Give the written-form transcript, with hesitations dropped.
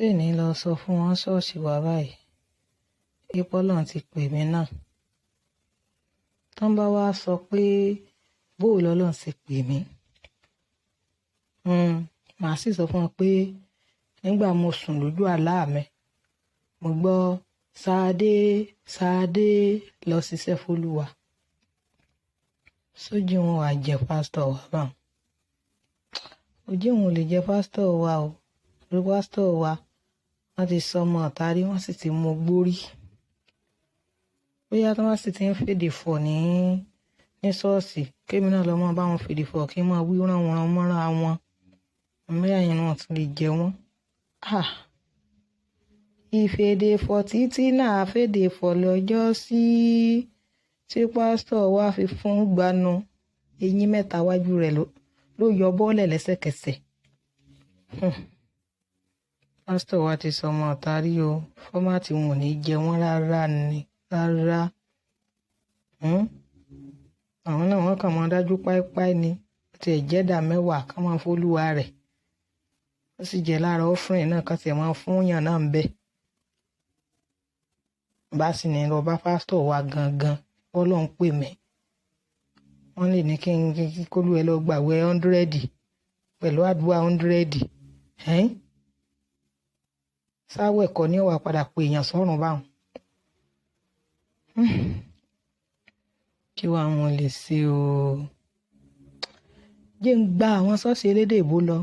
Ṣé ní lọ sọ fún wọn ṣọ́ọ̀ṣì wa báyìí ipò Ọlọ́run ti pè mí náà? Tán bá wá sọ pé bóò lọ́lọ́run ṣe pè mí, màá sì sọ fún wọn pé nígbà mo sùn lójú àlá mi, mo gbọ́ Ṣadé, Ṣadé, lọ ṣiṣẹ́ f'Olúwa. Sójú wọn wà jẹ́ pásítọ̀ wa báwọn. Ojú wọn ò lè jẹ́ pásítọ̀ wa o. Torí pásítọ̀ wa, wọ́n ti sọ ọmọ ọ̀tá rí, wọ́n sì ti mú gbórí. Bóyá tí wọ́n sì ti ń fèdè fọ̀ ní ṣọ́ọ̀ṣì, kémi náà lọ máa bá wọn fèdè fọ̀ kí n máa wí ránran mọ́ra wọn. Bóyá ìyẹn náà tún lè jẹ wọ́n. Ah! Ìfèdèfọ̀ títí náà fèdèfọ̀ lọ́jọ́ sí tí pásítọ̀ wa fi fún gbanu eyín mẹ́ta wájú rẹ̀ ló yọ bọ́ọ̀lẹ̀ lẹ́sẹ̀kẹsẹ̀. Pásítọ̀ wa ti sọ ọmọ ọ̀tá rí o. Format wọn ò ní jẹ wọ́n rárá ni rárá. Àwọn náà wọ́n kàn máa dájú páípáí ni. Ó ti ẹ̀ jẹ́dà mẹ́wàá ká máa f'Olúwa rẹ̀. Ó sì jẹ́ lára offering náà ká tiẹ̀ máa fún yàn náà ń bẹ. Bá sì ní lọ bá pásítọ̀ wa gangan, Ọlọ́run pè mí. Wọ́n lè ní kí n kí kólú ẹ lọ gbàwẹ̀ 100 pẹ̀lú àdúrà 100. Ẹ́n? Sáwẹ̀ kọ́ ni ó wá padà pè èèyàn sọ́run báwọn. Kí wàá wọn lè ṣe o? Jẹ́ ń gba àwọn ṣọ́ọ̀ṣì elédè ìbò lọ.